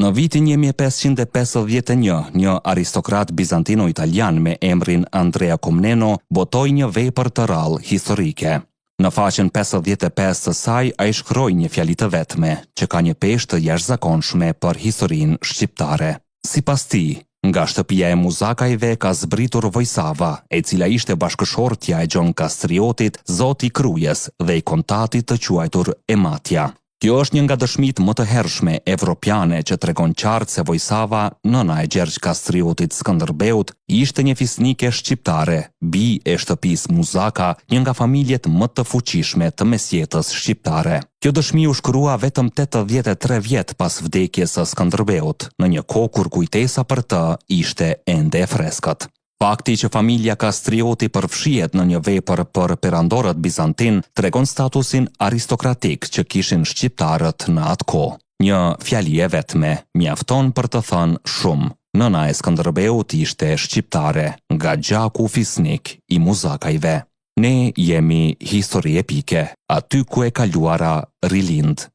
Në vitin 1551, një aristokrat bizantino-italian me emrin Andrea Komneno botoi një vepër të rrallë historike. Në faqen 55 të saj, ai shkroi një fjali të vetme, që ka një peshë të jashtëzakonshme për historinë shqiptare. Sipas tij, nga shtëpia e Muzakajve ka zbritur Vojsava, e cila ishte bashkëshortja e Gjon Kastriotit, zot i Krujës dhe i kontatit të quajtur Ematja. Kjo është një nga dëshmitë më të hershme evropiane që tregon qartë se Vojsava, nëna e Gjergj Kastriotit Skënderbeut, ishte një fisnike shqiptare, bijë e shtëpisë Muzaka, një nga familjet më të fuqishme të mesjetës shqiptare. Kjo dëshmi u shkrua vetëm 83 vjet pas vdekjes së Skënderbeut, në një kohë kur kujtesa për të ishte ende e freskët. Fakti që familja Kastrioti përfshihet në një vepër për perandorët bizantinë tregon statusin aristokratik që kishin shqiptarët në atë kohë. Një fjali e vetme mjafton për të thënë shumë. Nëna e Skënderbeut ishte shqiptare, nga gjaku fisnik i Muzakajve. Ne jemi histori epike, aty ku e kaluara rilind.